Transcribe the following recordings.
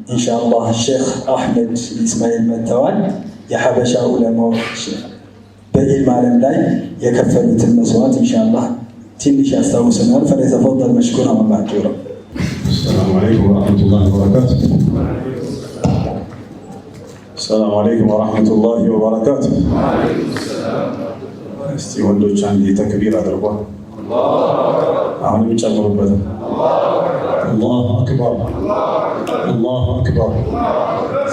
ኢንሻአላህ ሼክ አሕመድ ኢስማኤል መጥተዋል። የሐበሻ ዑለማዎች በኢልም ዓለም ላይ የከፈሉትን መስዋዕት ኢንሻአላህ ትንሽ ያስታውሰናል። فليتفضل مشكورا ومأجورا። السلام عليكم ورحمة الله وبركاته። السلام عليكم ورحمة الله وبركاته። እስቲ ወንዶች አንድ ተክቢር አድርጓል። አሁንም ጨምሩበት። الله أكبر፣ الله أكبر።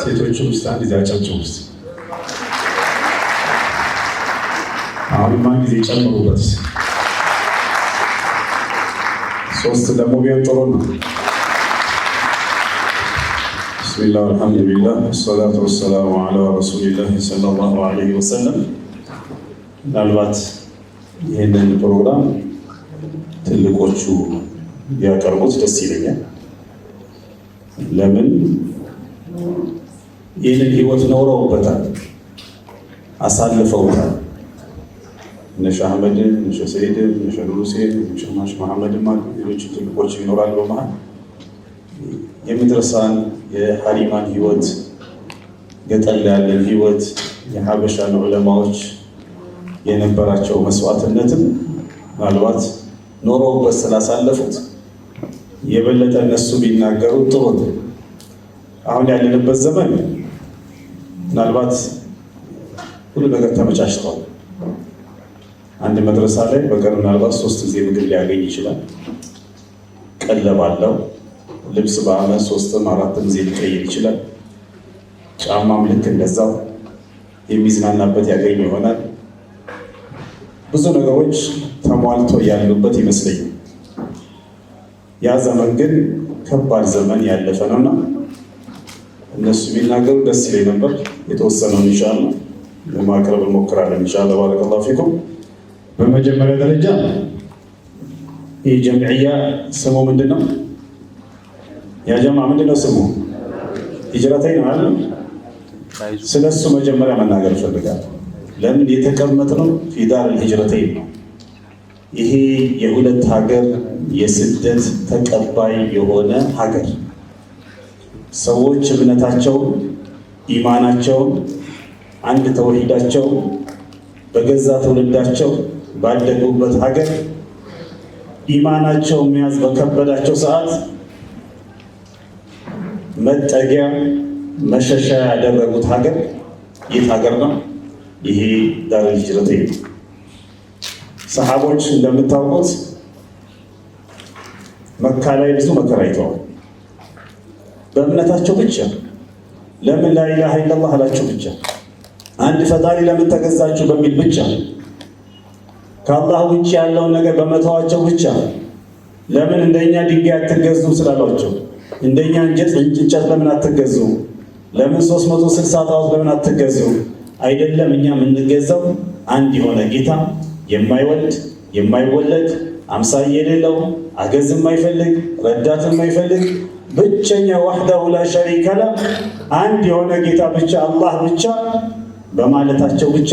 ሴቶችም ውስጥ አንድ ጊዜ አጨብጭቡ ውስጥ አሁንም አንድ ጊዜ ጨምሩበት። ሶስት ደግሞ ቢሆን ጥሩ ነው። بسم الله الحمد لله والصلاة والسلام على رسول الله صلى الله عليه وسلم። ምናልባት ይህንን ፕሮግራም ትልቆቹ ቢያቀርቡት ደስ ይለኛል። ለምን ይህንን ህይወት ኖረውበታል፣ አሳልፈውታል። እነ ሼህ አህመድን፣ እነ ሼህ ሰይድን፣ እነ ሼህ ኑር ሁሴን፣ እነ ሼህ መሐመድም አሉ። ሌሎች ትልቆች ይኖራሉ። በመሀል የመድረሳን የሐሪማን ህይወት፣ ገጠር ላይ ያለን ህይወት፣ የሐበሻን ዑለማዎች የነበራቸው መስዋዕትነትም ምናልባት ኖረውበት ስላሳለፉት የበለጠ እነሱ ቢናገሩ ጥሩ ነው። አሁን ያለንበት ዘመን ምናልባት ሁሉ ነገር ተመቻችቷል። አንድ መድረሳ ላይ በቀን ምናልባት 3 ጊዜ ምግብ ሊያገኝ ይችላል። ቀለብ አለው። ልብስ በአመት 3ም 4ም ጊዜ ሊቀይር ይችላል። ጫማም ልክ እንደዛው የሚዝናናበት ያገኝ ይሆናል። ብዙ ነገሮች ተሟልቶ ያሉበት ይመስለኛል። ያ ዘመን ግን ከባድ ዘመን ያለፈ ነውና እነሱ ቢናገሩ ደስ ይለኝ ነበር። የተወሰነውን ኢንሻአላህ ለማቅረብ እንሞክራለን። ኢንሻአላህ بارك الله فيكم። በመጀመሪያ ደረጃ ይህ ጀምዕያ ስሙ ምንድን ነው? ያ ጀማ ምንድን ነው ስሙ? ሂጅረተይን ነው አይደል? ስለሱ መጀመሪያ መናገር እፈልጋለሁ። ለምን የተቀመጥነው في دار الهجرتين ነው። ይሄ የሁለት ሀገር የስደት ተቀባይ የሆነ ሀገር ሰዎች እምነታቸውን፣ ኢማናቸውን፣ አንድ ተውሂዳቸው በገዛ ትውልዳቸው ባደጉበት ሀገር ኢማናቸው መያዝ በከበዳቸው ሰዓት መጠጊያ መሸሻ ያደረጉት ሀገር የት ሀገር ነው? ይሄ ዳር አል ሂጅረተይን ነው። ሰሃቦች እንደምታውቁት መካ ላይ ብዙ መከራ አይተዋል። በእምነታቸው ብቻ ለምን لا إله إلا الله አላችሁ ብቻ፣ አንድ ፈጣሪ ለምን ተገዛችሁ በሚል ብቻ፣ ከአላህ ውጭ ያለውን ነገር በመተዋቸው ብቻ፣ ለምን እንደኛ ድንጋይ አትገዙም ስላሏቸው፣ እንደኛ እንጨት ለምን አትገዙ፣ ለምን 360 ጣዖት ለምን አትገዙ? አይደለም እኛ የምንገዛው አንድ የሆነ ጌታ የማይወልድ የማይወለድ አምሳያ የሌለው አገዝ የማይፈልግ ረዳት የማይፈልግ ብቸኛ وحده لا شريك له አንድ የሆነ ጌታ ብቻ አላህ ብቻ በማለታቸው ብቻ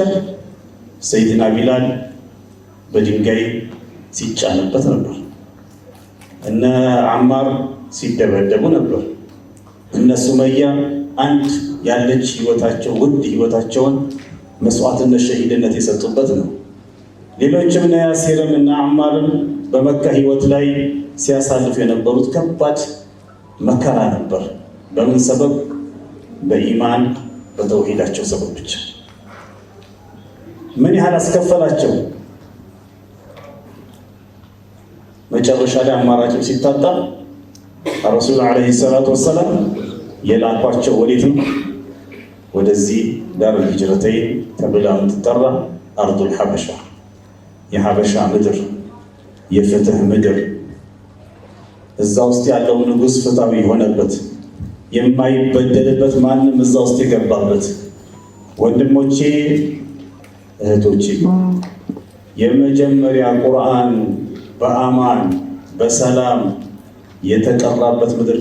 ሰይድና ቢላል በድንጋይ ሲጫንበት ነበር። እነ አማር ሲደበደቡ ነበር። እነ ሱመያ አንድ ያለች ህይወታቸው ውድ ህይወታቸውን መስዋዕትነት ሸሂድነት የሰጡበት ነው። ሌሎችም እነ ያሲርም እና አማርም በመካ ህይወት ላይ ሲያሳልፉ የነበሩት ከባድ መከራ ነበር። በምን ሰበብ? በኢማን በተውሂዳቸው ሰበብ ብቻ። ምን ያህል አስከፈላቸው? መጨረሻ ላይ አማራጭም ሲታጣ ረሱል عليه الصلاة والسلام የላኳቸው ወዴት ነው? ወደዚህ دار الهجرتين ተብላ የምትጠራ أرض الحبشة፣ የሐበሻ ምድር፣ የፍትህ ምድር፣ እዛ ውስጥ ያለው ንጉስ ፍትሃዊ የሆነበት የማይበደልበት ማንም እዛ ውስጥ የገባበት። ወንድሞቼ እህቶቼ፣ የመጀመሪያ ቁርአን በአማን በሰላም የተቀራበት ምድር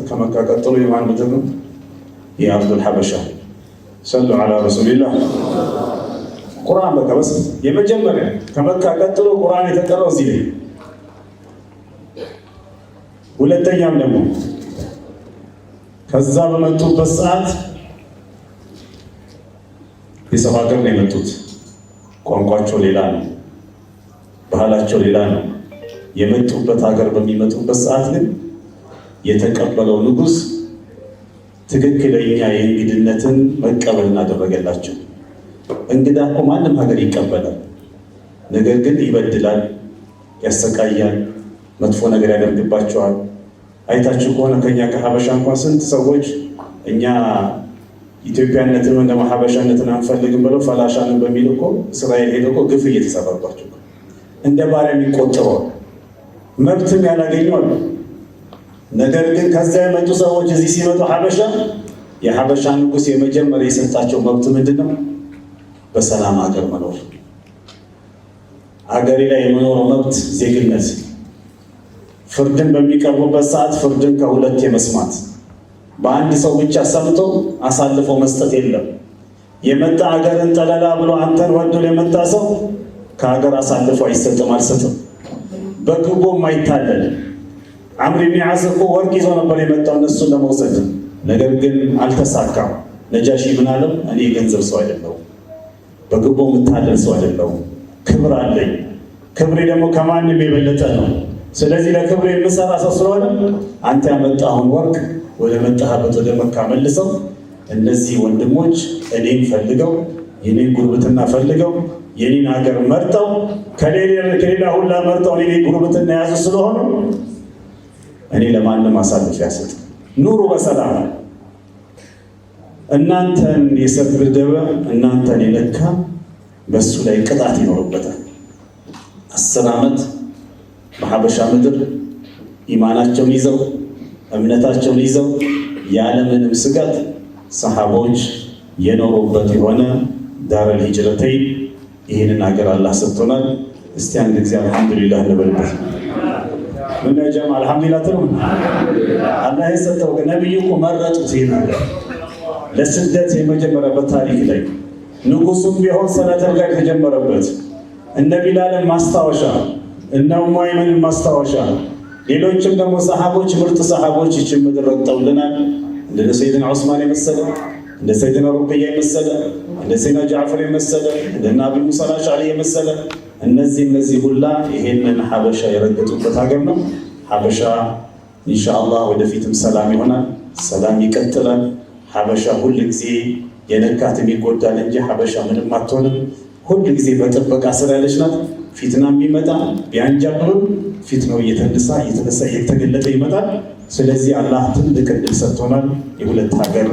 ከመካ ቀጥሎ የማን ምድር ነው? የ أرض الحبشة። صلوا على رسول الله። ቁርአን በቃ በስ የመጀመሪያ ከመካ ቀጥሎ ቁርአን የተቀራው እዚህ ላይ። ሁለተኛም ደግሞ ከዛ በመጡበት ሰዓት የሰው ሀገር ነው የመጡት። ቋንቋቸው ሌላ ነው፣ ባህላቸው ሌላ ነው። የመጡበት ሀገር በሚመጡበት ሰዓት ግን የተቀበለው ንጉሥ ትክክለኛ የእንግድነትን መቀበልን አደረገላቸው። እንግዳ እኮ ማንም ሀገር ይቀበላል። ነገር ግን ይበድላል፣ ያሰቃያል፣ መጥፎ ነገር ያደርግባቸዋል። አይታችሁ ከሆነ ከኛ ከሀበሻ እንኳን ስንት ሰዎች እኛ ኢትዮጵያነትን ወይም ደግሞ ሀበሻነትን አንፈልግም ብለው ፈላሻንን በሚል እኮ እስራኤል ሄደው እኮ ግፍ እየተሰራባቸው እንደ ባሪያ የሚቆጠሩ መብትም ያላገኙ አሉ። ነገር ግን ከዚያ የመጡ ሰዎች እዚህ ሲመጡ ሀበሻ የሀበሻ ንጉሥ የመጀመሪያ የሰጣቸው መብት ምንድን ነው? በሰላም ሀገር መኖር፣ ሀገሬ ላይ የመኖር መብት፣ ዜግነት፣ ፍርድን በሚቀርቡበት ሰዓት ፍርድን ከሁለት የመስማት በአንድ ሰው ብቻ ሰምቶ አሳልፎ መስጠት የለም። የመጣ ሀገርን ጠለላ ብሎ አንተን ወዶ የመጣ ሰው ከሀገር አሳልፎ አይሰጥም፣ አልሰጥም። በግቦ የማይታለል አምር ኢብን ዓስ እኮ ወርቅ ይዞ ነበር የመጣው እነሱን ለመውሰድ፣ ነገር ግን አልተሳካም። ነጃሺ ምን አለው? እኔ የገንዘብ ሰው አይደለሁም፣ በግቦ የምታለል ሰው አይደለሁም። ክብር አለኝ፣ ክብሬ ደግሞ ከማንም የበለጠ ነው። ስለዚህ ለክብሬ የምሰራ ሰው ስለሆነ አንተ ያመጣኸውን ወርቅ ወደ መጣህበት ወደ መካ መልሰው። እነዚህ ወንድሞች እኔን ፈልገው የኔን ጉርብትና ፈልገው የኔን ሀገር መርጠው ከሌላ ሁላ መርጠው እኔ ጉርብትና የያዙ ስለሆኑ እኔ ለማንም አሳልፌ አልሰጥም። ኑሩ በሰላም። እናንተን የሰደበ እናንተን የነካ በሱ ላይ ቅጣት ይኖርበታል። 10 ዓመት በሀበሻ ምድር ኢማናቸውን ይዘው እምነታቸውን ይዘው ያለምንም ስጋት ሰሓቦች የኖሩበት የሆነ ዳረል ሂጅረተይን ይህንን ሀገር አላህ ሰጥቶናል። እስቲ አንድ ጊዜ አልሐምዱሊላህ እንበልበት። ምን ጀማ አልሐምዱሊላህ ትሉ? አላህ የሰጠው ነቢዩ እኮ መረጡት ይህን ሀገር ለስደት የመጀመሪያ በታሪክ ላይ ንጉሱም ቢሆን ሰላተል ጋር የተጀመረበት እነ ቢላልን ማስታወሻ እነ ኡሙ አይመንን ማስታወሻ ሌሎችም ደግሞ ሰሓቦች ምርጥ ሰሓቦች ይችን ምድር ረግጠውልናል። እንደ ሰይድና ዑስማን የመሰለ፣ እንደ ሰይድና ሩቅያ የመሰለ፣ እንደ ሰይድና ጃዕፈር የመሰለ፣ እንደ አቢ ሙሳ አልአሽዓሪ የመሰለ እነዚህ ሁላ ይሄንን ሀበሻ የረገጡበት ሀገር ነው። ሀበሻ ኢንሻአላህ ወደፊትም ሰላም ይሆናል። ሰላም ይቀጥላል። ሀበሻ ሁል ጊዜ የነካትም ይጎዳል እንጂ ሀበሻ ምንም አትሆንም። ሁል ጊዜ በጥበቃ ስር ያለች ናት። ፊትና ቢመጣ ቢያንጃብብም ፊትናው እየተነሳ እየተነሳ እየተገለጠ ይመጣል። ስለዚህ አላህ ትልቅ እድል ሰጥቶናል። የሁለት ሀገር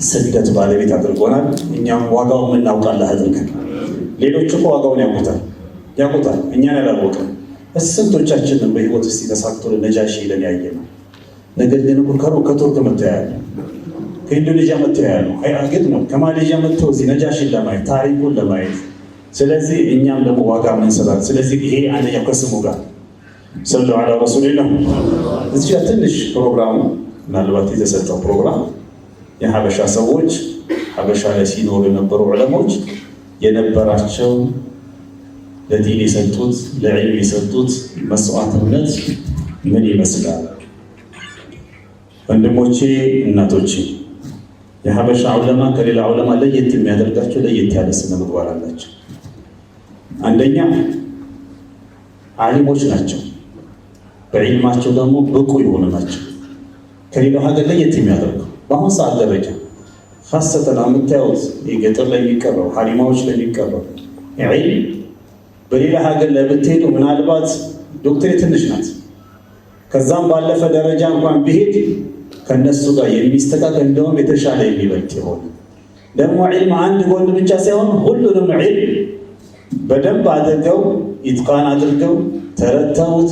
ስደት ባለቤት አድርጎናል። እኛም ዋጋው የምናውቅ አላህ አድርገን። ሌሎቹ እኮ ዋጋውን ያውቁታል ያውቁታል፣ እኛን ያላወቅን ስንቶቻችንን በህይወት ውስጥ ተሳክቶ ነጃሺ ሄደን ያየ ነው። ነገር ግን እኮ ከቱርክ መጥተው ያሉ፣ ከኢንዶኔዥያ መጥተው ያሉ፣ ግን ነው ከማሌዥያ መጥተው እዚህ ነጃሺን ለማየት ታሪኩን ለማየት። ስለዚህ እኛም ደግሞ ዋጋ ምንሰጣል። ስለዚህ ይሄ አንደኛው ከስሙ ጋር ሰሉ ዐላ ረሱሊላህ። እዚህ ጋር ትንሽ ፕሮግራሙ ምናልባት የተሰጠው ፕሮግራም የሀበሻ ሰዎች ሀበሻ ላይ ሲኖሩ የነበሩ ዑለሞች የነበራቸው ለዲን የሰጡት ለዒልም የሰጡት መስዋዕትነት ምን ይመስላል? ወንድሞቼ እናቶቼ፣ የሀበሻ ዑለማ ከሌላ ዑለማ ለየት የሚያደርጋቸው ለየት ያለ ስነ ምግባር አላቸው። አንደኛ ዓሊሞች ናቸው። በዒልማቸው ደግሞ ብቁ የሆኑ ናቸው። ከሌላው ሀገር ለየት የሚያደርገው በአሁን ሰዓት ደረጃ ካሰተን የምታዩት ገጠር ላይ የሚቀረው ሀሊማዎች ላይ የሚቀረው ዒልም በሌላ ሀገር ላይ ብትሄዱ ምናልባት ዶክትሬት ትንሽ ናት። ከዛም ባለፈ ደረጃ እንኳን ቢሄድ ከነሱ ጋር የሚስተካከል እንደውም የተሻለ የሚበልጥ የሆነ ደግሞ ዒልም አንድ ጎን ብቻ ሳይሆን ሁሉንም ዒልም በደንብ አድርገው ኢትቃን አድርገው ተረድተውት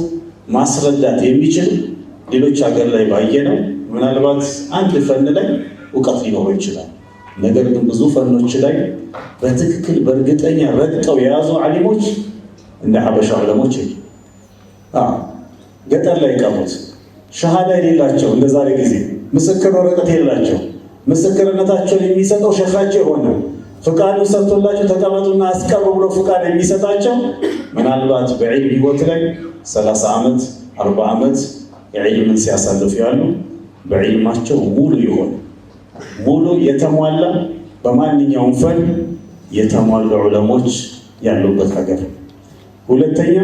ማስረዳት የሚችል ሌሎች ሀገር ላይ ባየነው ምናልባት አንድ ፈን ላይ እውቀት ሊኖረው ይችላል። ነገር ግን ብዙ ፈኖች ላይ በትክክል በእርግጠኛ ረግጠው የያዙ ዓሊሞች እንደ ሀበሻ ዑለሞች ገጠር ላይ ቀሩት ሸሃዳ የሌላቸው እንደ ዛሬ ጊዜ ምስክር ወረቀት የሌላቸው ምስክርነታቸውን የሚሰጠው ሸኻቸው የሆነ ፍቃዱን ሰጥቶላቸው ተቀመጡና አስቀሩ ብሎ ፍቃድ የሚሰጣቸው ምናልባት በዒልም ህይወት ላይ 30 ዓመት 40 ዓመት ዒልምን ሲያሳልፉ ያሉ በዒልማቸው ሙሉ የሆነ ሙሉ የተሟላ በማንኛውም ፈን የተሟሉ ዑለሞች ያሉበት ሀገር። ሁለተኛ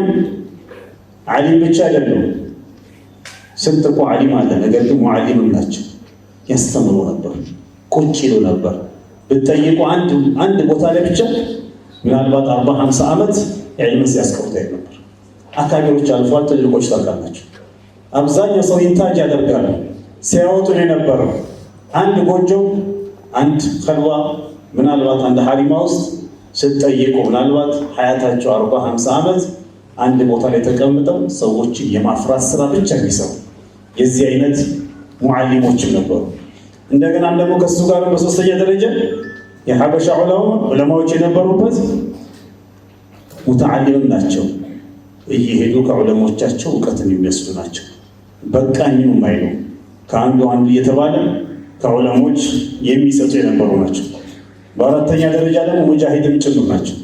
ዓሊም ብቻ አይደለም። ስንት እኮ ዓሊም አለ፣ ነገር ግን ሙዓሊምም ናቸው። ያስተምሩ ነበር፣ ቁጭ ይሉ ነበር። ብትጠይቁ አንድ ቦታ ላይ ብቻ ምናልባት 40 50 ዓመት ዒልምን ሲያስቀሩት ነበር። አካባቢዎች አልፏል፣ ትልልቆች ታውቃላችሁ። አብዛኛው ሰው إنتاج ያደርጋሉ። ሲያወጡ ነው የነበረው። አንድ ጎጆ፣ አንድ ከልዋ፣ ምናልባት አንድ ሀሪማ ውስጥ ስትጠይቁ ምናልባት ሀያታቸው 40 50 ዓመት አንድ ቦታ ላይ ተቀምጠው ሰዎችን የማፍራት ስራ ብቻ የሚሰሩ የዚህ አይነት ሙዓሊሞችም ነበሩ። እንደገናም ደግሞ ከሱ ጋር በሶስተኛ ደረጃ የሐበሻ ዑለማዎች የነበሩበት ሙተዓሊምም ናቸው። እየሄዱ ከዑለሞቻቸው እውቀትን የሚወስዱ ናቸው። በቃኝም አይሉ ከአንዱ አንዱ እየተባለ ከዑለሞች የሚሰጡ የነበሩ ናቸው። በአራተኛ ደረጃ ደግሞ ሙጃሂድም ጭምር ናቸው።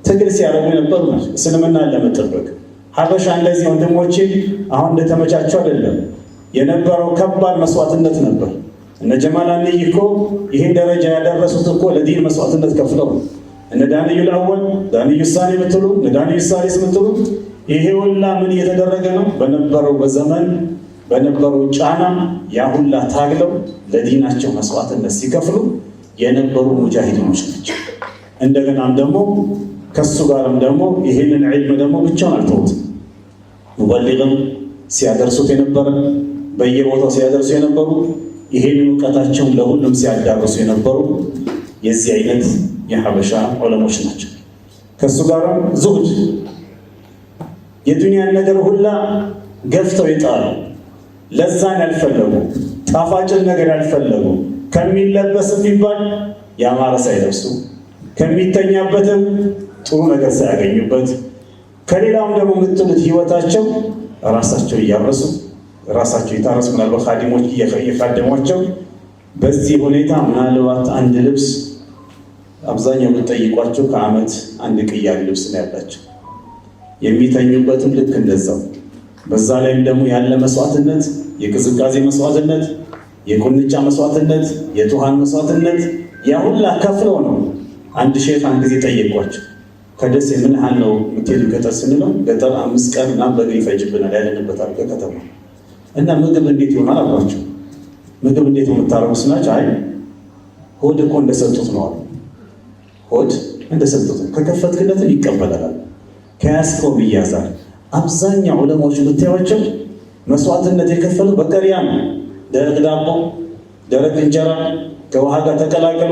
ትግል ሲያደርጉ የነበሩ ናቸው፣ እስልምናን ለመጠበቅ። ሀበሻ እንደዚህ ወንድሞቼ፣ አሁን እንደተመቻቸው አይደለም የነበረው፣ ከባድ መስዋዕትነት ነበር። እነ ጀማል አንይ እኮ ይህን ደረጃ ያደረሱት እኮ ለዲን መስዋዕትነት ከፍለው ነው። እነ ዳንዩ አወል፣ ዳንዩ ሳኒ ብትሉ፣ እነ ዳንዩ ሳሊስ ብትሉ ይሄ ሁላ ምን እየተደረገ ነው? በነበረው በዘመን በነበረው ጫና ያ ሁላ ታግለው ለዲናቸው መስዋዕትነት ሲከፍሉ የነበሩ ሙጃሂዶች ናቸው። እንደገናም ደግሞ ከሱ ጋርም ደግሞ ይህንን ዒልም ደግሞ ብቻውን አልተውትም። ሙበሊግም ሲያደርሱት የነበረ፣ በየቦታው ሲያደርሱ የነበሩ፣ ይህንን እውቀታቸውን ለሁሉም ሲያዳርሱ የነበሩ የዚህ አይነት የሐበሻ ዑለሞች ናቸው። ከሱ ጋርም ዙህድ፣ የዱንያን ነገር ሁላ ገፍተው የጣሉ፣ ለዛን ያልፈለጉ፣ ጣፋጭን ነገር ያልፈለጉ፣ ከሚለበስ የሚባል ያማረ ሳይለብሱ፣ ከሚተኛበትም ጥሩ ነገር ሳያገኙበት፣ ከሌላውም ደግሞ የምትሉት ህይወታቸው ራሳቸው እያረሱ፣ ራሳቸው የታረሱ፣ ምናልባት ካዲሞች እየካደሟቸው፣ በዚህ ሁኔታ ምናልባት አንድ ልብስ አብዛኛው ብትጠይቋቸው ከዓመት አንድ ቅያሪ ልብስ ነው ያላቸው። የሚተኙበትም ልክ እንደዛው። በዛ ላይም ደግሞ ያለ መስዋዕትነት፣ የቅዝቃዜ መስዋዕትነት፣ የቁንጫ መስዋዕትነት፣ የቱሃን መስዋዕትነት ያ ሁላ ከፍለው ነው። አንድ ሼክ አንድ ጊዜ ጠየቋቸው። ከደሴ ምን ያህል ነው የምትሄዱ ገጠር ስንለው፣ ገጠር 5 ቀን ምናምን በእግር ይፈጅብናል ያለንበት አሉ ከከተማ፣ እና ምግብ እንዴት ይሆናል አሏቸው። ምግብ እንዴት ነው የምታደርጉ ስናቸው፣ አይ ሆድ እኮ እንደሰጡት ነው አሉ። ሆድ እንደሰጡት ነው። ከከፈትክለትም ይቀበላል፣ ከያዝከውም ይያዛል። አብዛኛው ዑለማዎች ብታዩቸው መስዋዕትነት የከፈሉ በቀሪያ ነው። ደረቅ ዳቦ፣ ደረቅ እንጀራ ከውሃ ጋር ተቀላቅሎ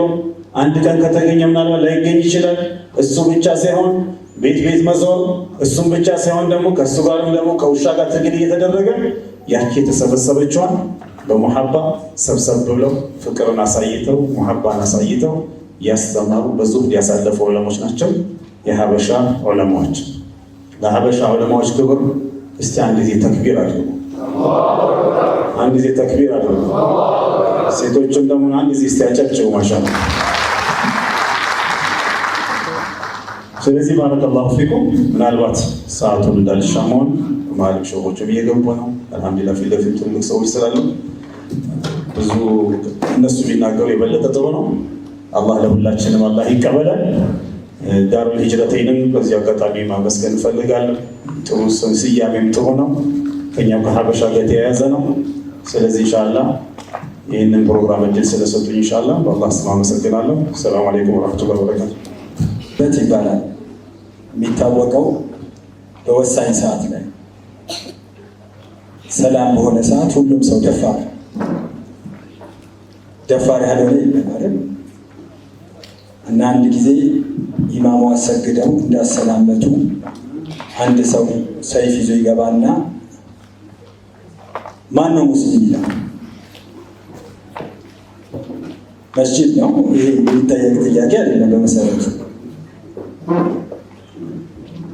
አንድ ቀን ከተገኘ ምናልባት ላይገኝ ይችላል። እሱ ብቻ ሳይሆን ቤት ቤት መዞር፣ እሱም ብቻ ሳይሆን ደግሞ ከእሱ ጋርም ደግሞ ከውሻ ጋር ትግል እየተደረገ ያቺ የተሰበሰበችዋን በሙሐባ ሰብሰብ ብለው ፍቅርን አሳይተው ሙሐባን አሳይተው ያስተማሩ፣ በዙህድ ያሳለፉ ዑለሞች ናቸው የሀበሻ ዑለማዎች። ለሀበሻ ዑለማዎች ክብር እስቲ አንድ ጊዜ ተክቢር አድርጉ። አንድ ጊዜ ተክቢር አድርጉ። ሴቶችም ደግሞ አንድ ጊዜ እስቲ አጨብጭቡ። ማሻአላህ። ስለዚህ بارك الله فيكم። ምናልባት ሰዓቱን እንዳልሻማውን መሀልም ሸሆችም እየገቡ ነው። አልሐምዱሊላህ ፊት ለፊት ትልቅ ሰዎች ስላሉ ብዙ እነሱ ቢናገሩ የበለጠ ጥሩ ነው። አላህ ለሁላችንም አላህ ይቀበላል። ዳሩል ሂጅረተይንም በዚህ አጋጣሚ ማመስገን እንፈልጋለን። ጥሩ ስያሜም ጥሩ ነው። ከኛም ከሀበሻ ጋር የተያያዘ ነው። ስለዚህ ኢንሻአላህ ይህንን ፕሮግራም እድል ስለሰጡኝ ኢንሻአላህ በአላህ ስም አመሰግናለሁ። ሰላም አለይኩም ወረሕመቱላሂ ወበረካቱ። በት ይባላል የሚታወቀው በወሳኝ ሰዓት ላይ። ሰላም በሆነ ሰዓት ሁሉም ሰው ደፋር፣ ደፋር ያልሆነ የለም አይደል? እና አንድ ጊዜ ኢማሙ አሰግደው እንዳሰላመቱ አንድ ሰው ሰይፍ ይዞ ይገባና ማን ነው ሙስሊም ይላል። መስጂድ ነው ይሄ፣ የሚጠየቅ ጥያቄ አይደለም። በመሰረቱ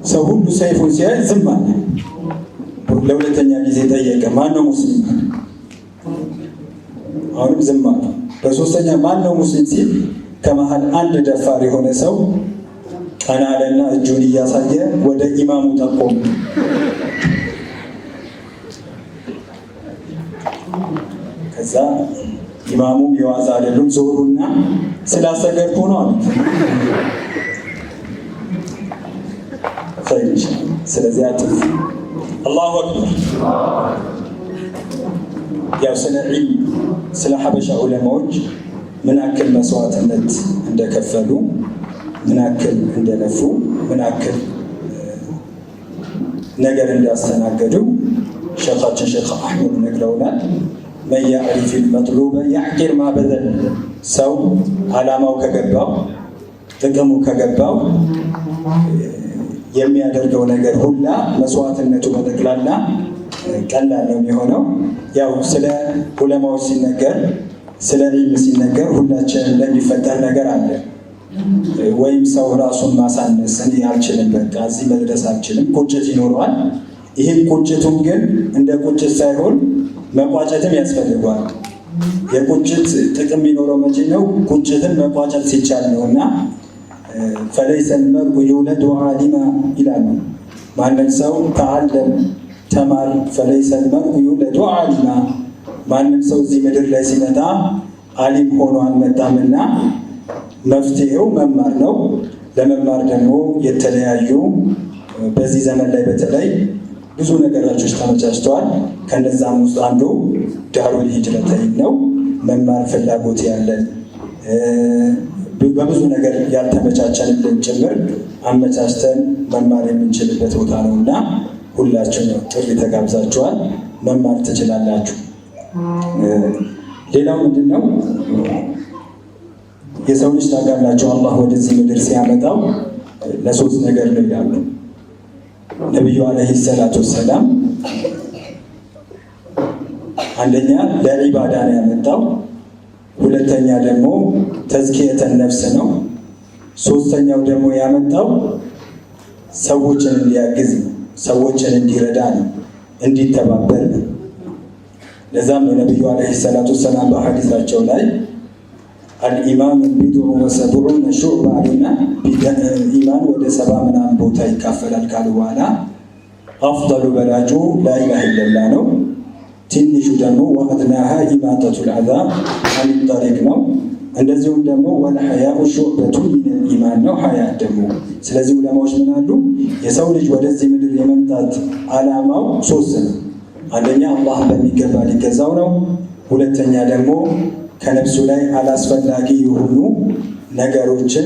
ሰው ሁሉ ሰይፉን ሲያይ ዝም አለ። ለሁለተኛ ጊዜ ጠየቀ፣ ማን ነው ሙስሊም? አሁንም ዝም አለ። በሶስተኛ ማን ነው ሙስሊም ሲል ከመሀል አንድ ደፋር የሆነ ሰው ቀና አለና እጁን እያሳየ ወደ ኢማሙ ጠቆሙ። ከዛ ኢማሙም የዋዛ አይደሉም፣ ዞሩና ስላሰገድኩ ነው አሉት። ኸይር ኢንሻአላህ። ስለዚህ አትፍሩ። አላሁ አክበር። ያው ስለ ዒልም ስለ ሐበሻ ዑለማዎች ምን ያክል መስዋዕትነት እንደከፈሉ፣ ምን ያክል እንደለፉ፣ ምን ያክል ነገር እንዳስተናገዱ ሸኻችን ሼኽ አሕመድ ነግረውናል። من يعرف المطلوب يحقر ما بذل። ሰው ዓላማው ከገባው ጥቅሙ ከገባው የሚያደርገው ነገር ሁላ መስዋዕትነቱ በጠቅላላ ቀላል ነው የሚሆነው። ያው ስለ ዑለማዎች ሲነገር ስለ ዒልም ሲነገር ሁላችንም ለሚፈጠር ነገር አለ። ወይም ሰው ራሱን ማሳነስ፣ እኔ አልችልም፣ በቃ እዚህ መድረስ አልችልም፣ ቁጭት ይኖረዋል። ይህን ቁጭቱን ግን እንደ ቁጭት ሳይሆን መቋጨትም ያስፈልገዋል። የቁጭት ጥቅም የሚኖረው መቼ ነው? ቁጭትን መቋጨት ሲቻል ነው። እና فليس المرء يولد عالما ይላሉ። ማንም ሰው تعلم ተማር፣ فليس المرء يولد عالما፣ ማንም ሰው እዚህ ምድር ላይ ሲመጣ አሊም ሆኖ አልመጣምና መፍትሄው መማር ነው። ለመማር ደግሞ የተለያዩ በዚህ ዘመን ላይ በተለይ ብዙ ነገራቾች ተመቻችተዋል። ከነዛም ውስጥ አንዱ ዳሩል ሂጅረተይን ነው። መማር ፍላጎት ያለን በብዙ ነገር ያልተመቻቸንልን ጭምር አመቻችተን መማር የምንችልበት ቦታ ነው እና ሁላችሁም ጥሪ ተጋብዛችኋል። መማር ትችላላችሁ። ሌላው ምንድን ነው? የሰው ልጅ ታውቃላችሁ፣ አላህ ወደዚህ ምድር ሲያመጣው ለሶስት ነገር ነው ይላሉ ነቢዩ عليه الصلاة والسلام። አንደኛ ለዒባዳ ነው ያመጣው። ሁለተኛ ደግሞ تزكية النفس ነው። ሶስተኛው ደግሞ ያመጣው ሰዎችን እንዲያግዝ ነው፣ ሰዎችን እንዲረዳ ነው፣ እንዲተባበር ነው። ለዛም ነው ነቢዩ عليه الصلاة والسلام በሐዲሳቸው ላይ الإيمان بضع وسبعون شعبة አሉና ኢማን ወደ 70 ምናምን ቦታ ይካፈላል ካሉ በኋላ أفضل በላጩ لا إله إلا الله ነው። ትንሹ ደግሞ وأدناها إماطة الأذى عن الطريق ነው። እንደዚሁም ደግሞ والحياء شعبة من الإيمان ነው ሀያ ደግሞ። ስለዚህ ዑለማዎች ምን አሉ? የሰው ልጅ ወደዚህ ምድር የመምጣት ዓላማው ሶስት ነው። አንደኛ አላህን በሚገባ ሊገዛው ነው። ሁለተኛ ደግሞ ከነፍሱ ላይ አላስፈላጊ የሆኑ ነገሮችን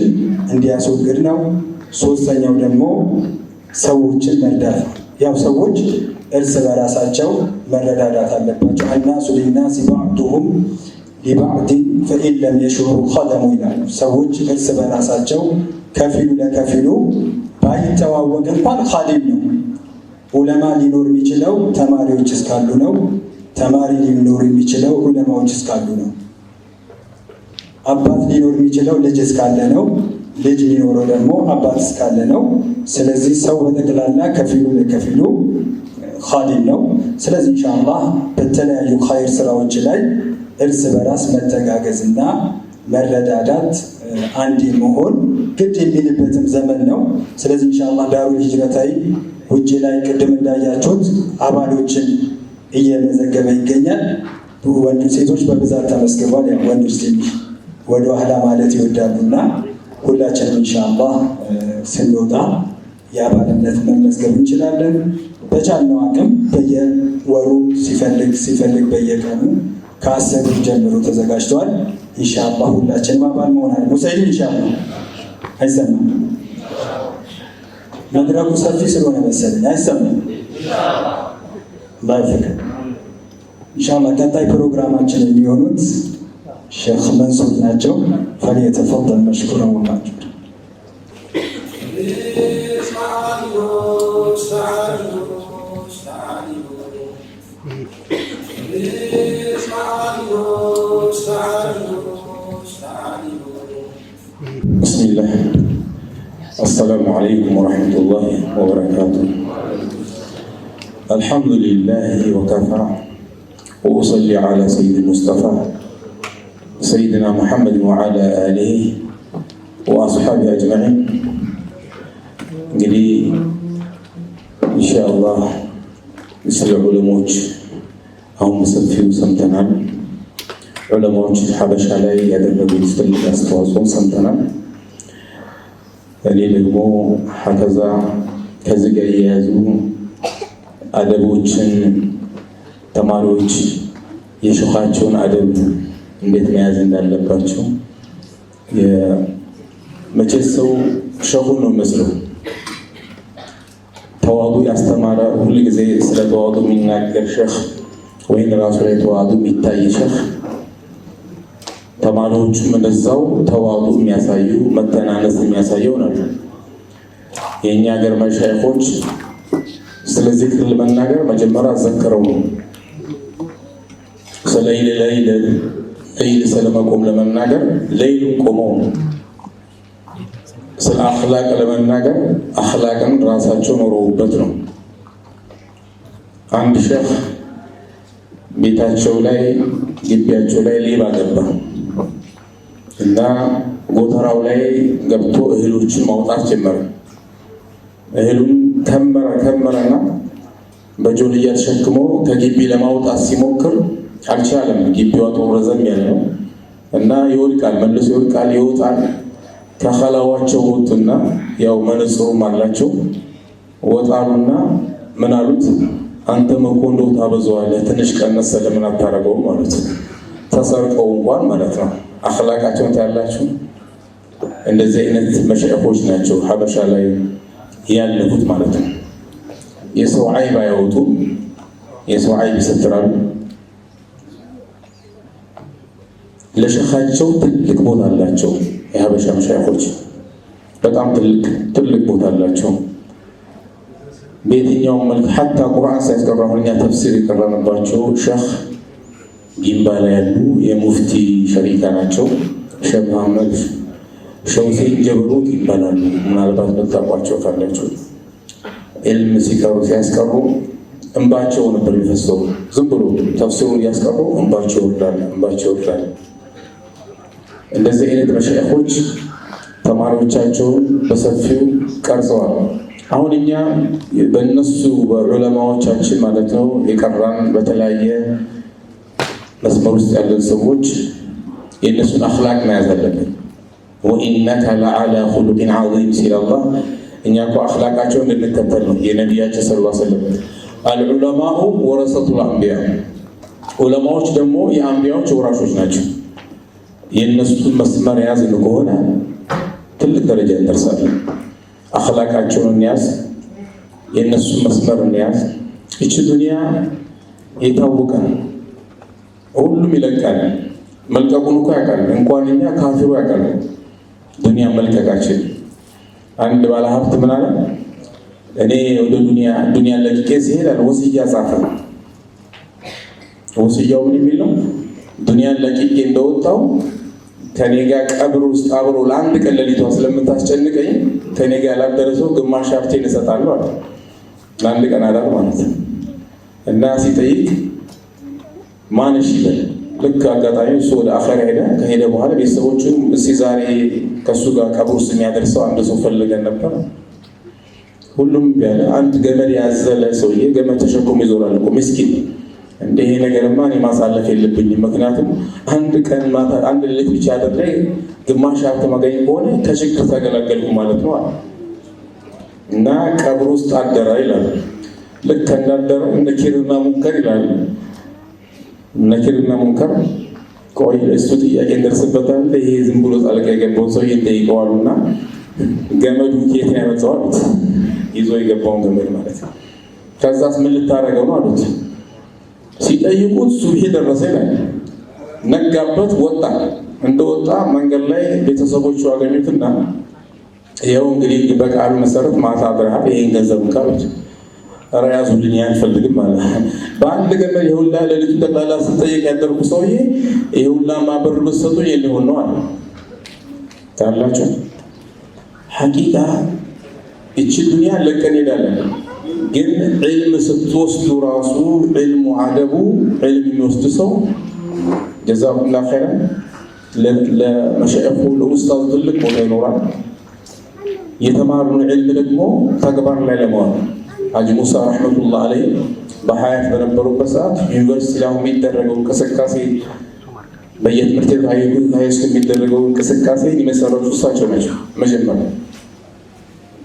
እንዲያስወግድ ነው። ሶስተኛው ደግሞ ሰዎችን መርዳት ነው። ያው ሰዎች እርስ በራሳቸው መረዳዳት አለባቸው። الناس للناس بعضهم لبعض فإن لم يشعروا خدموا ይላሉ። ሰዎች እርስ በራሳቸው ከፊሉ ለከፊሉ ባይተዋወቅ እንኳን ኻዲም ነው። ዑለማ ሊኖር የሚችለው ተማሪዎች እስካሉ ነው። ተማሪ ሊኖር የሚችለው ዑለማዎች እስካሉ ነው። አባት ሊኖር የሚችለው ልጅ እስካለ ነው። ልጅ ሊኖረው ደግሞ አባት እስካለ ነው። ስለዚህ ሰው በጠቅላላ ከፊሉ ለከፊሉ ኻዲም ነው። ስለዚህ ኢንሻአላህ በተለያዩ ኸይር ስራዎች ላይ እርስ በራስ መተጋገዝና መረዳዳት አንድ መሆን ግድ የሚልበትም ዘመን ነው። ስለዚህ ኢንሻአላህ ዳሩል ሂጅረተይን ውጭ ላይ ቅድም እንዳያችሁት አባሎችን እየመዘገበ ይገኛል። ወንዱ ሴቶች በብዛት ተመዝግበዋል። ያው ወንዶች ትንሽ ወደ ኋላ ማለት ይወዳሉና ሁላችንም ኢንሻአላህ ስንወጣ የአባልነት መመዝገብ እንችላለን። በቻልነው አቅም በየወሩ ሲፈልግ ሲፈልግ በየቀኑ ከ10 ብር ጀምሮ ተዘጋጅተዋል። ኢንሻአላህ ሁላችንም አባል መሆን አለ። ሙሰይድ ኢንሻአላህ አይሰማም። መድረኩ ሰፊ ስለሆነ መሰለኝ አይሰማም። አላህ ይፍቀድ። ኢንሻአላህ ቀጣይ ፕሮግራማችን የሚሆኑት ሼክ መንሱር ናቸው። فليتفضل مشكورا ومأجورا። بسم الله السلام عليكم ورحمة الله وبركاته الحمد لله وكفى وأصلي على سيد المصطفى سيدنا محمد وعلى آله وأصحابه أجمعين። እንግዲህ ኢንሻአላህ ስለ ዑለሞች አሁን በሰፊው ሰምተናል። ዑለማዎች ሀበሻ ላይ ያደረጉት ትልቅ አስተዋጽኦ ሰምተናል። እኔ ደግሞ ሀከዛ ከዚህ ጋር የያዙ አደቦችን ተማሪዎች የሸኻቸውን አደብ እንዴት መያዝ እንዳለባቸው መቼ ሰው ሸኹን ነው መስለው ተዋዱ ያስተማረ ሁል ጊዜ ስለ ተዋዱ የሚናገር ሸኽ ወይም ራሱ ላይ ተዋዱ የሚታይ ሸኽ ተማሪዎቹም እንደዛው ተዋዱ የሚያሳዩ መተናነስ የሚያሳዩ ናቸው። የእኛ ሀገር መሻይኾች ስለ ዚክር ለመናገር መጀመሪያ ዘክረው ነው። ስለ ለይል ስለመቆም ለመናገር ለይሉን ቆመው ነው። ስለ አኽላቅ ለመናገር አኽላቅን ራሳቸው ኖረውበት ነው። አንድ ሼኽ ቤታቸው ላይ ግቢያቸው ላይ ሌባ ገባ እና ጎተራው ላይ ገብቶ እህሎችን ማውጣት ጀመረ። እህሉን ከመረ ከመረና በጆንያ ተሸክሞ ከግቢ ለማውጣት ሲሞክር አልቻለም። ግቢው አጥሩ ረዘም ያለ ነው እና ይወድቃል፣ መልሶ ይወድቃል፣ ይወጣል። ከኸላዋቸው ወጡና ያው መነጽሩም አላቸው ወጣሉና ምን አሉት? አንተም እኮ እንደው ታበዛዋለህ፣ ትንሽ ቀነሰ ለምን አታረገውም አሉት። ተሰርቀው እንኳን ማለት ነው። አኽላቃቸውን ታያላችሁ። እንደዚህ አይነት መሻይኾች ናቸው ሀበሻ ላይ ያለፉት ማለት ነው። የሰው አይብ አያወጡም፣ የሰው አይብ ይሰትራሉ። ለሸኻቸው ትልቅ ቦታ አላቸው። የሀበሻ መሻይኾች በጣም ትልቅ ትልቅ ቦታ አላቸው። በየትኛውም መልክ حتى ቁርአን ሳያስቀሩ አሁን እኛ ተፍሲር የቀረንባቸው ሸኽ ጊምባ ላይ ያሉ የሙፍቲ ሸሪካ ናቸው። ሸህ መሐመድ ሸህ ሁሴን ጀበሩት ይባላሉ። ምናልባት መታቋቸው ካላቸው ዕልም ሲቀሩ ሲያስቀሩ እንባቸው ነበር የሚፈሰው። ዝም ብሎ ተፍሲሩን እያስቀሩ እንባቸው ይወርዳል፣ እንባቸው ይወርዳል። እንደዚህ አይነት መሻይኾች ተማሪዎቻቸውን በሰፊው ቀርጸዋል። አሁን እኛ በእነሱ በዑለማዎቻችን ማለት ነው የቀራን በተለያየ መስመር ውስጥ ያለን ሰዎች የእነሱን አኽላቅ መያዝ አለብን። وإنك لعلى خلق عظيم ሲል አላህ እኛ እኮ አኽላቃቸውን እንድንከተል ነው የነቢያችን صلى الله عليه وسلم። العلماء ورثة الأنبياء፣ ዑለማዎች ደግሞ የአንቢያዎች ወራሾች ናቸው። የእነሱን መስመር የያዝን ከሆነ ትልቅ ደረጃ እንደርሳለን። አኽላቃቸውን እንያዝ፣ የእነሱን መስመር እንያዝ። ይቺ ዱንያ የታወቀ ነው። ሁሉም ይለቃል። መልቀቁን እኮ ያውቃል። እንኳን እኛ ካፊሩ ያውቃል ዱንያ መልቀቃችን። አንድ ባለሀብት ምን አለ? እኔ ወደ ዱንያ ለቅቄ ሲሄድ አለ ወስያ ጻፈ። ወስያው ምን የሚል ነው? ዱንያን ለቅቄ እንደወጣው ከኔ ጋር ቀብር ውስጥ አብሮ ለአንድ ቀን ሌሊቷ ስለምታስጨንቀኝ ከኔ ጋር ላደረ ሰው ግማሽ ሀብቴን እሰጣለሁ አለ። ለአንድ ቀን አዳር ማለት ነው። እና ሲጠይቅ ማንሽ ይበል። ልክ አጋጣሚ እሱ ወደ አኼራ ሄደ። ከሄደ በኋላ ቤተሰቦቹም እስኪ ዛሬ ከእሱ ጋር ቀብር ውስጥ የሚያደርሰው አንድ ሰው ፈልገን ነበር። ሁሉም ያለ አንድ ገመድ ያዘለ ሰውዬ ገመድ ተሸክሞ ይዞራል እኮ ምስኪን። እንደ ይሄ ነገርማ እኔ ማሳለፍ የለብኝም፣ ምክንያቱም አንድ ቀን ማታ አንድ ሌሊት ብቻ አድሬ ግማሽ ሀብት ማገኝ ከሆነ ከችግር ተገላገልኩ ማለት ነው አለ እና ቀብር ውስጥ አደረ ይላል። ልክ እንዳደረ ነኪርና ሙንከር ይላል። ነኪርና ሙንከር ቆይ እሱ ጥያቄ እንደርስበታል። ይሄ ዝም ብሎ ጣልቃ የገባውን ሰውዬ እንጠይቀዋሉና ገመዱ ከየት ነው ያመጣው አሉት። ይዞ የገባውን ገመድ ማለት ነው። ከዛስ ምን ልታደርገው ነው አሉት። ሲጠይቁት ሱብሂ ደረሰ ይላል። ነጋበት፣ ወጣ። እንደወጣ መንገድ ላይ ቤተሰቦቹ አገኙትና ይኸው እንግዲህ በቃሉ መሰረት ማታ አድረሃል፣ ይሄን ገንዘብ እንካ አሉት። ኧረ ያዙልኝ አልፈልግም አለ። በአንድ ገመድ ይኸውላ ሌሊቱን ጠቅላላ ስጠየቅ ያደርኩ ሰውዬ ይኸውላ ብር ብትሰጡኝ ሊሆን ነው አለ። ታላችሁ ሐቂቃ እቺ ዱንያ ለቀን ሄዳለን። ግን ዕልም ስትወስዱ ራሱ ዕልሙ አደቡ ዕልም የሚወስድ ሰው ጀዛኩሙላሁ ኸይረን ለመሻይኹ ለኡስታዙ ትልቅ ቦታ ይኖራል። የተማሩን ዕልም ደግሞ ተግባር ላይ ለመዋል ሐጂ ሙሳ ረሕመቱላህ አለይህ በሀያት በነበሩበት ሰዓት ዩኒቨርሲቲ ላይ የሚደረገው እንቅስቃሴ በየትምህርት ቤቱ high school የሚደረገው እንቅስቃሴ የመሰረቱ እሳቸው ናቸው። መጀመሪያ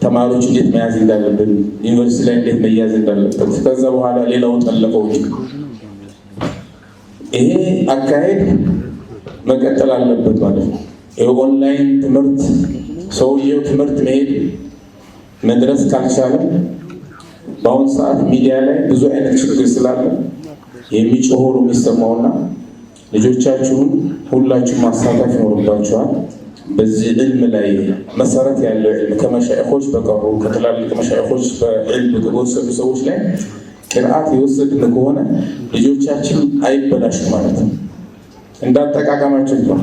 ተማሪዎች እንዴት መያዝ እንዳለብን፣ ዩኒቨርሲቲ ላይ እንዴት መያዝ እንዳለበት፣ ከዛ በኋላ ሌላው ጠለፈው። ይሄ አካሄድ መቀጠል አለበት ማለት ነው። የኦንላይን ትምህርት ሰውየው ትምህርት መሄድ መድረስ ካልቻለ በአሁኑ ሰዓት ሚዲያ ላይ ብዙ አይነት ችግር ስላለ የሚጮኸው ነው የሚሰማውና ልጆቻችሁን ሁላችሁም ማሳተፍ ይኖርባችኋል። በዚህ ዕልም ላይ መሰረት ያለው ዕልም ከመሻይኾች በቀሩ ከትላልቅ መሻይኾች በዕልም በወሰዱ ሰዎች ላይ ቅርአት የወሰድን ከሆነ ልጆቻችን አይበላሹም ማለት ነው። እንዳጠቃቀማችን ነው።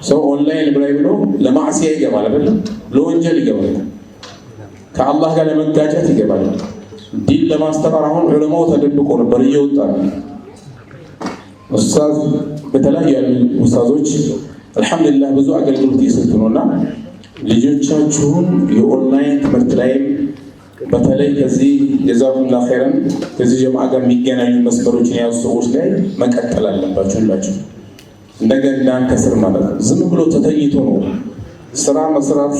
ሰው ኦንላይን ላይ ብሎ ለማዕሲያ ይገባል አይደለም፣ ለወንጀል ይገባል፣ ከአላህ ጋር ለመጋጨት ይገባል። ዲን ለማስተማር አሁን ዑለማው ተደብቆ ነበር፣ እየወጣ ነው። ኡስታዝ በተለያዩ ያሉ ኡስታዞች አልሐምዱሊላህ ብዙ አገልግሎት እየሰጡ ነውና ልጆቻችሁን የኦንላይን ትምህርት ላይም በተለይ ከዚህ ጀዛኩሙላሁ ኸይረን ከዚህ ጀማዓ ጋር የሚገናኙ መስመሮችን የያዙ ሰዎች ላይ መቀጠል አለባችሁ። ሁላችሁ እንደገና ከስር ማለት ነው። ዝም ብሎ ተተኝቶ ነው ስራ መስራት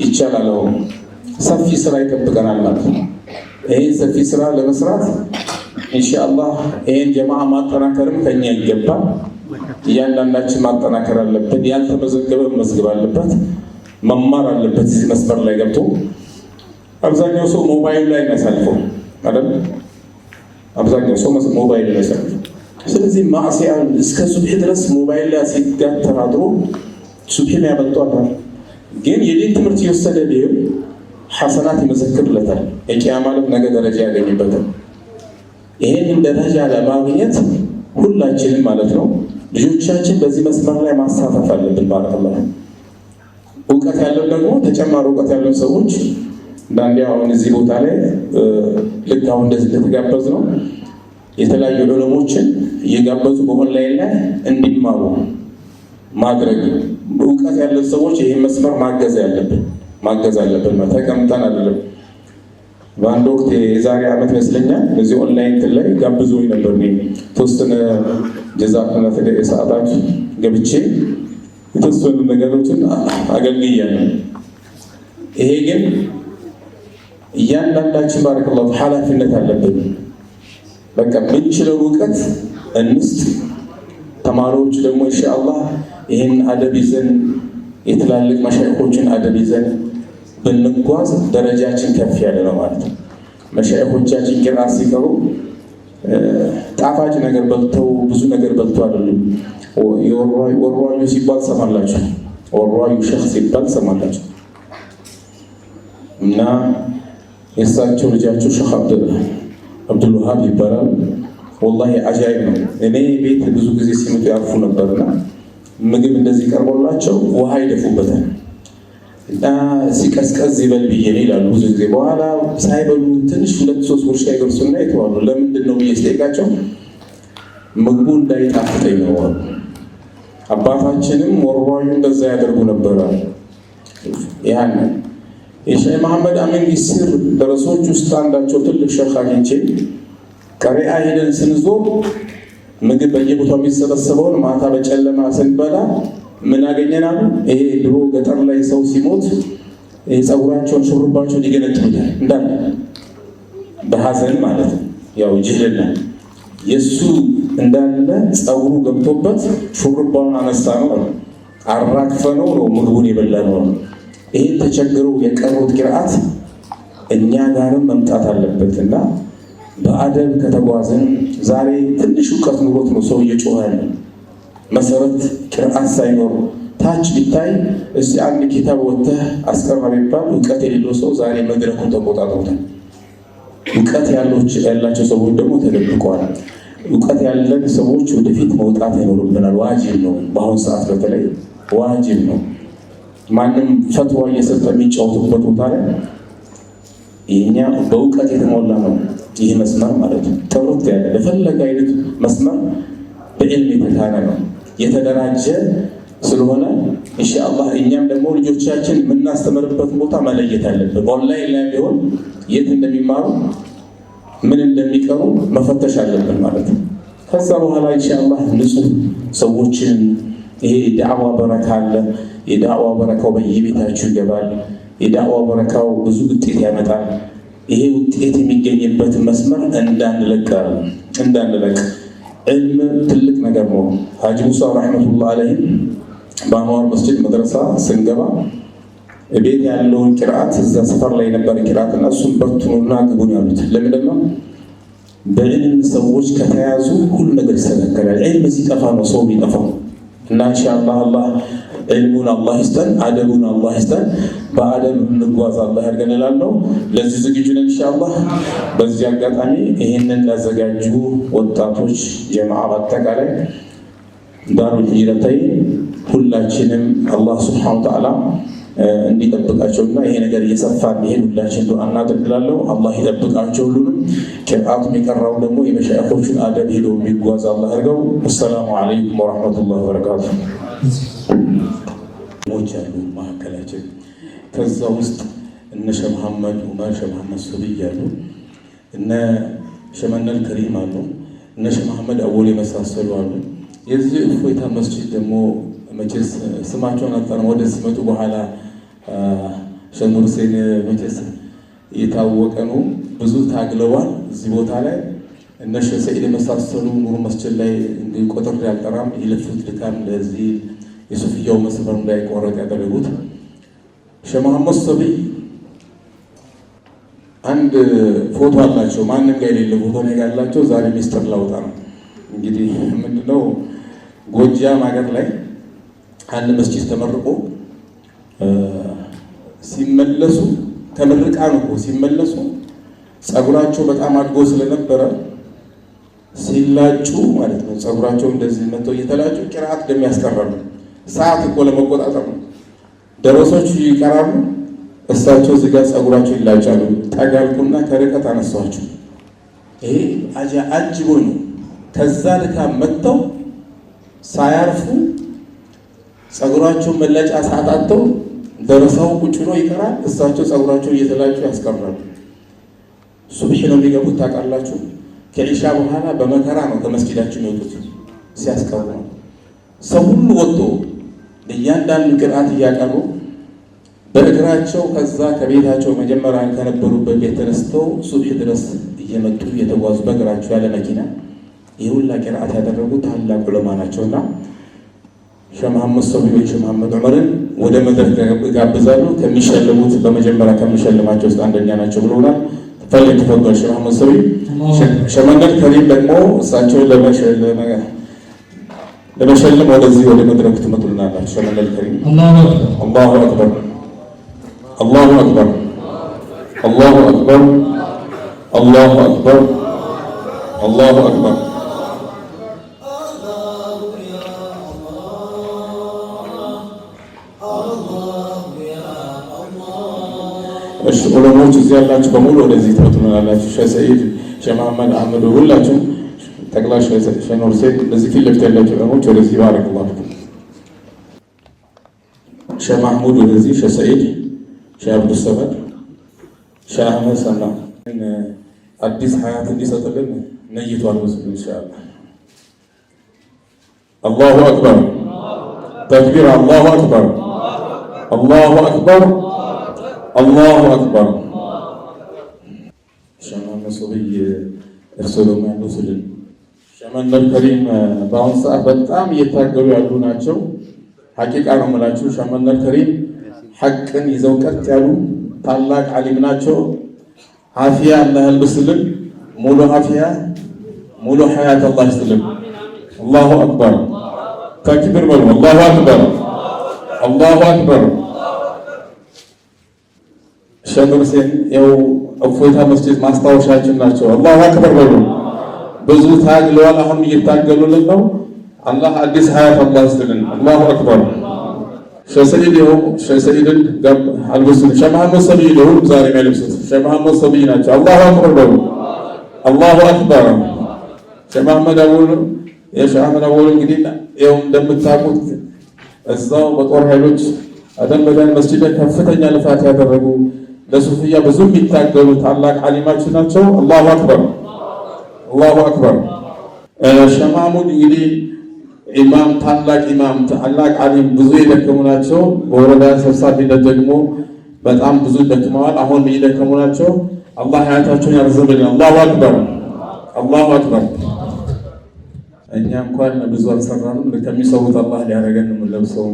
ይቻላል። አሁን ሰፊ ስራ ይጠብቀናል ማለት ነው። ይሄን ሰፊ ስራ ለመስራት ኢንሻአላህ ይሄን ጀማዓ ማጠናከርም ከኛ ይገባል። እያንዳንዳችን ማጠናከር አለብን። ያልተመዘገበ መመዝገብ አለበት፣ መማር አለበት። እዚህ መስመር ላይ ገብቶ አብዛኛው ሰው ሞባይል ላይ የሚያሳልፈው አይደል? አብዛኛው ሰው ሞባይል ላይ ያሳልፈው። ስለዚህ ማዕሲያ እስከ ሱብሒ ድረስ ሞባይል ላይ ሲጋተር አድሮ ሱብሒም ያመልጧል። ግን የዲን ትምህርት እየወሰደ ቢሆን ሐሰናት ይመሰክርለታል። የቂያማ ዕለት ነገ ደረጃ ያገኝበታል። ይሄንን ደረጃ ለማግኘት ሁላችንም ማለት ነው ልጆቻችን በዚህ መስመር ላይ ማሳተፍ አለብን። ባረከላሁ እውቀት ያለው ደግሞ ተጨማሪ እውቀት ያለው ሰዎች አንዳንዴ አሁን እዚህ ቦታ ላይ ልክ አሁን እንደዚህ እንደተጋበዝ ነው የተለያዩ ዑለሞችን እየጋበዙ በኦንላይን ላይ እንዲማሩ ማድረግ እውቀት ያለን ሰዎች ይህን መስመር ማገዝ ያለብን ማገዝ አለብን። ተቀምጠን አይደለም። በአንድ ወቅት የዛሬ ዓመት ይመስለኛል በዚህ ኦንላይን እንትን ላይ ጋብዞኝ ነበር። እኔ ተወሰነ ጀዛኩሙላሁ ኸይር ሰዓታት ገብቼ የተወሰኑ ነገሮችን አገልግያለሁ። ይሄ ግን እያንዳንዳችን ባረከላሁ ኃላፊነት አለብን። በቃ ምንችለው እውቀት እንስጥ። ተማሪዎቹ ደግሞ ኢንሻአላህ ይህን አደብ ይዘን የትላልቅ መሻይኾችን አደብ ይዘን ብንጓዝ ደረጃችን ከፍ ያለ ነው ማለት ነው። መሻይኾቻችን ቂርአት ሲቀሩ ጣፋጭ ነገር በልተው ብዙ ነገር በልተው አይደሉም። ወሯዩ ሲባል ሰማላችሁ፣ ወሯዩ ሸህ ሲባል ሰማላችሁ። እና የእሳቸው ልጃቸው ሸህ አብዱልውሃብ ይባላል። ወላሂ አጃይብ ነው። እኔ ቤት ብዙ ጊዜ ሲመጡ ያርፉ ነበርና ምግብ እንደዚህ ቀርቦላቸው ውሃ ይደፉበታል እና ሲቀዝቀዝ ይበል ብዬ ነው ይላሉ። ብዙ ጊዜ በኋላ ሳይበሉ ትንሽ ሁለት ሶስት ጉርሻ ይጎርሱና ይተዋሉ። ለምንድን ነው ብዬ ስጠይቃቸው ምግቡ እንዳይጣፍጠኝ ነው አሉ። አባታችንም ወርዋዩ እንደዛ ያደርጉ ነበረ። ያን የሼህ መሐመድ አሚን ጊሲር ደረሶች ውስጥ አንዳቸው ትልቅ ሸህ አግኝቼ ቀሪአ ሄደን ስንዞር ምግብ በየቦታው የሚሰበሰበውን ማታ በጨለማ ስንበላ ምን አገኘን አሉ። ይሄ ድሮ ገጠር ላይ ሰው ሲሞት ፀጉራቸውን ሹሩባቸውን ይገነጥሉታል እንዳለ በሀዘን ማለት ነው። ያው ጅህልና የእሱ እንዳለ ፀጉሩ ገብቶበት ሹሩባውን አነሳ ነው አራግፈ ነው ነው ምግቡን የበላ ነው። ይሄን ተቸግረው የቀሩት ቂርአት እኛ ጋርም መምጣት አለበት እና በአደብ ከተጓዝን ዛሬ ትንሽ እውቀት ኑሮት ነው ሰው እየጮኸ ያለ። መሰረት ቂርአት ሳይኖር ታች ቢታይ እስቲ አንድ ኪታብ ወጥተህ አስቀራ ቢባል እውቀት የሌለው ሰው ዛሬ መድረኩን ተቆጣጥሮታል። እውቀት ያላቸው ሰዎች ደግሞ ተደብቀዋል። እውቀት ያለን ሰዎች ወደፊት መውጣት ይኖርብናል። ዋጅብ ነው። በአሁኑ ሰዓት በተለይ ዋጅብ ነው። ማንም ፈትዋ እየሰጠ የሚጫወቱበት ቦታ ላይ የኛ በእውቀት የተሞላ ነው ይህ መስመር ማለት ነው። ጥርት ያለ ለፈለገ አይነት መስመር በዕልም የተካነ ነው የተደራጀ ስለሆነ ኢንሻአላህ እኛም ደግሞ ልጆቻችን የምናስተምርበት ቦታ መለየት አለብን። ኦንላይን ላይ ቢሆን የት እንደሚማሩ ምን እንደሚቀሩ መፈተሽ አለብን ማለት ነው። ከዛ በኋላ ኢንሻአላህ ንጹህ ሰዎችን ይሄ ዳዕዋ በረካ አለ። የዳዕዋ በረካው በየቤታችሁ ይገባል። የዳዕዋ በረካው ብዙ ውጤት ያመጣል። ይሄ ውጤት የሚገኝበት መስመር እንዳንለቅ እንዳንለቅ። ዕልም ትልቅ ነገር ነው። ሀጂ ሙሳ رحمة الله عليه በአንዋር መስጂድ መድረሳ ስንገባ ቤት ያለውን ቂርአት እዛ ሰፈር ላይ የነበረ ቂርአት እና እሱን በትኑና ግቡን ያሉት ለምንድን ነው? በዕልም ሰዎች ከተያዙ ሁሉ ነገር ይስተካከላል። ዕልም ሲጠፋ ነው ሰው የሚጠፋው። እና ኢንሻአላህ አላህ ዕልሙን አላህ ይስጠን፣ አደቡን አላህ ይስጠን። በአደብ እንጓዝ አላህ ያድርገን እላለሁ። ለዚህ ዝግጁ ነን ኢንሻአላህ። በዚህ አጋጣሚ ይህንን ላዘጋጁ ወጣቶች ጀማዓ በአጠቃላይ ዳሩል ሂጅረተይን ሁላችንም አላህ سبحانه وتعالى እንዲጠብቃቸውና ይሄ ነገር እየሰፋ እንዲሄድ ሁላችን ዱዓ እናድርግ እላለሁ። አላህ ይጠብቃቸው ሁሉንም። ቂርአቱን የቀራው ደግሞ የመሻይኾቹን አደብ ሄዶ የሚጓዝ አላህ ያድርገው። السلام عليكم ورحمة الله وبركاته። ሞች አሉ መካከላችን። ከዛ ውስጥ እነ ሸህ መሐመድ ዑመር፣ ሸህ መሐመድ ሱብይ አሉ፣ እነ ሸመነል ከሪም አሉ፣ እነ ሸህ መሐመድ አወል የመሳሰሉ አሉ። የዚህ እፎይታ መስጂድ ደግሞ መቼስ ስማቸውን አልጠራም። ወደ ሲመጡ በኋላ ሸህ ኑር ሁሴን መቼስ የታወቀ ነው። ብዙ ታግለዋል እዚህ ቦታ ላይ እነ ሸህ ሰዒድ የመሳሰሉ ኑር መስጂድ ላይ እንዲህ ቆጥሬ አልጠራም። የለፉት ድካም ለዚህ የሱፍያው መስመር እንዳይቆረጥ ያደረጉት ሸህ መሐመድ ሶቢይ አንድ ፎቶ አላቸው። ማንም ጋር የሌለ ፎቶ እኔ ጋር ያላቸው። ዛሬ ሚስጥር ላውጣ ነው። እንግዲህ ምንድነው ጎጃም ሀገር ላይ አንድ መስጂድ ተመርቆ ሲመለሱ ከምርቃኑ እኮ ሲመለሱ ጸጉራቸው በጣም አድጎ ስለነበረ ሲላጩ ማለት ነው ጸጉራቸው እንደዚህ መጥተው እየተላጩ ቂርአት ደም ያስቀራሉ። ሰዓት እኮ ለመቆጣጠር ነው። ደረሶቹ ይቀራሉ፣ እሳቸው እዚህ ጋር ጸጉራቸው ይላጫሉ። ጠጋልኩና ከርቀት አነሷቸው። ይሄ አጅቦ ነው። ከዛ ድካም መጥተው ሳያርፉ ጸጉራቸው መላጫ ሰዓት አጥተው ደረሳው ቁጭ ብሎ ይቀራል፣ እሳቸው ጸጉራቸው እየተላጩ ያስቀራሉ። ሱብሒ ነው የሚገቡት ታውቃላችሁ። ከኢሻ በኋላ በመከራ ነው ከመስጊዳቸው የሚወጡት ሲያስቀሩ ነው። ሰው ሁሉ ወጥቶ እያንዳንዱ ቅርአት እያቀሩ በእግራቸው ከዛ ከቤታቸው መጀመሪያ ከነበሩበት ቤት ተነስተው ሱብሒ ድረስ እየመጡ እየተጓዙ በእግራቸው ያለ መኪና ይህ ሁላ ቅርአት ያደረጉ ታላቅ ዑለማ ናቸውና ሸህ መሐመድ ሶቢይ ወይ ሸህ መሐመድ ዑመርን ወደ መድረክ ጋብዛሉ። ከሚሸልሙት በመጀመሪያ ከሚሸልማቸው ውስጥ አንደኛ ናቸው ብለውናል። فليتفضل ሸህ መሐመድ ሶቢይ። ሸህ መንገድ ከሪም ደግሞ እሳቸውን ለመሸለም ወደዚህ ወደ መድረክ ትመጡልናላችሁ። ሸህ መንገድ ከሪም። الله أكبر፣ الله أكبر፣ الله أكبر፣ الله أكبر፣ الله أكبر። እሺ ዑለሞች እዚህ ያላችሁ በሙሉ ወደዚህ ትመጡልናላችሁ። ሸህ ሰዒድ፣ ሸህ መሐመድ አህመድ፣ ሁላችሁም ጠቅላይ ሸህ ኑር ሁሴን እነዚህ ፊት ለፊት ያላችሁ ዑለሞች ወደዚህ بارك الله فيكم። ሸህ ማህሙድ ወደዚህ፣ ሸህ ሰዒድ፣ ሸህ አብዱሰመድ፣ ሸህ አህመድ ሰና አዲስ ሀያት እንዲሰጥልን ነይቷል ህዝቡ ኢንሻአላህ። الله أكبر ተክቢር፣ الله أكبر፣ الله أكبر፣ الله أكبر። ሸህ መሐመድ ሶቢይ እርስዎ ደግሞ ያሉስልን። ሸህ መንገድ ከሪም በአሁኑ ሰዓት በጣም እየታገሉ ያሉ ናቸው። ሐቂቃ ነው የምላችሁ። ሸህ መንገድ ከሪም ሐቅን ይዘው ቀጥ ያሉ ታላቅ ዓሊም ናቸው። አፊያ አላህ ያልብስልን፣ ሙሉ አፊያ ሙሉ ሐያት አላህ ይስጥልን። الله أكبر ተክቢር በሉ። الله أكبر፣ الله أكبر። ሸህ ኑር ሁሴን ያው እፎይታ መስጂድ ማስታወሻችን ናቸው። الله أكبر በሉ። ብዙ ታግለዋል። አሁን እየታገሉልን ነው። አላህ አዲስ ሀያት አላህ ይስጥልን። الله أكبر። ሸህ ሰዒድ ይኸው ሸህ ሰዒድን አልብሱት። ሸህ መሐመድ ሰቢይ ለሁሉም ዛሬ የሚያለብሱት ሸህ መሐመድ ሰቢይ ናቸው። الله أكبر በሉ። الله أكبر። ሸህ መሐመድ አወል የሸህ አህመድ አወል እንግዲህ ይኸው እንደምታውቁት እዛው በጦር ኃይሎች አደም መዳን መስጂድ ላይ ከፍተኛ ልፋት ያደረጉ ለሱፍያ ብዙ የሚታገሉ ታላቅ ዓሊማችን ናቸው። الله أكبر፣ الله أكبر። ሸህ ማህሙድ እንግዲህ ኢማም፣ ታላቅ ኢማም፣ ታላቅ ዓሊም፣ ብዙ የደከሙ ናቸው። በወረዳ ሰብሳቢነት ደግሞ በጣም ብዙ ደክመዋል። አሁንም እየደከሙ ናቸው። አላህ ሀያታቸውን ያርዝምልን። الله أكبر፣ الله أكبر። እኛ እንኳን ብዙ አልሰራንም። ከሚሰሩት አላህ ሊያደርገን የምንለብሰው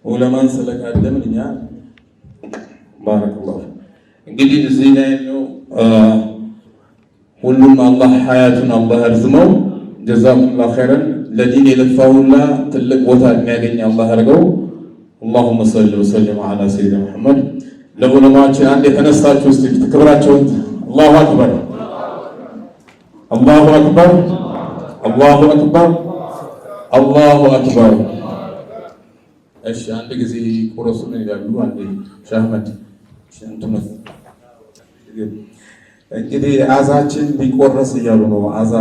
ዑለማን ስለካደምን እኛ። بارك الله። እንግዲህ እዚህ ላይ ነው። ሁሉም አላህ ሀያቱን አላህ ያርዝመው። جزاكم الله خيرا። ለዲን የለፋ ሁላ ትልቅ ቦታ የሚያገኝ አላህ ያድርገው። اللهم صل وسلم على سيدنا محمد። ለዑለማችን አንድ የተነሳችሁ እስቲ ክብራቸውን። الله أكبر፣ الله أكبر፣ الله أكبر፣ الله أكبر። እሺ፣ አንድ ጊዜ ቁረሱልን ይላሉ። አንዴ ሻህ አህመድ እንግዲህ አዛችን ሊቆረስ እያሉ ነው። አዛ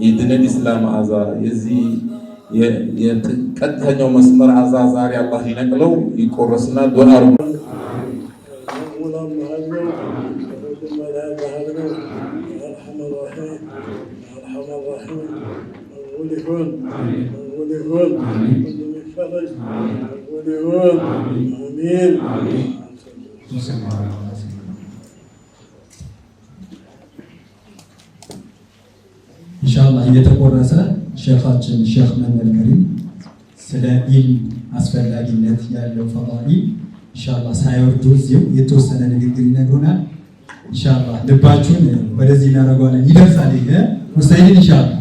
የድነል ኢስላም አዛ፣ የዚህ የቀጥተኛው መስመር አዛ ዛሬ አላህ ሊነቅለው ይቆረስና ዱዓ አድርጉ። አሚን። ኢንሻአላህ እየተቆረሰ ሼኻችን ሼኽ መመድ ከሪም ስለ ኢልም አስፈላጊነት ያለው ፈዳኢል ኢንሻአላህ ሳይወርዱ እዚሁ የተወሰነ ንግግር ይነግሩናል። ኢንሻአላህ ልባችሁን ወደዚህ እናደርገዋለን። ይደርሳል። ይሄ ሙስተሂድ ኢንሻአላህ።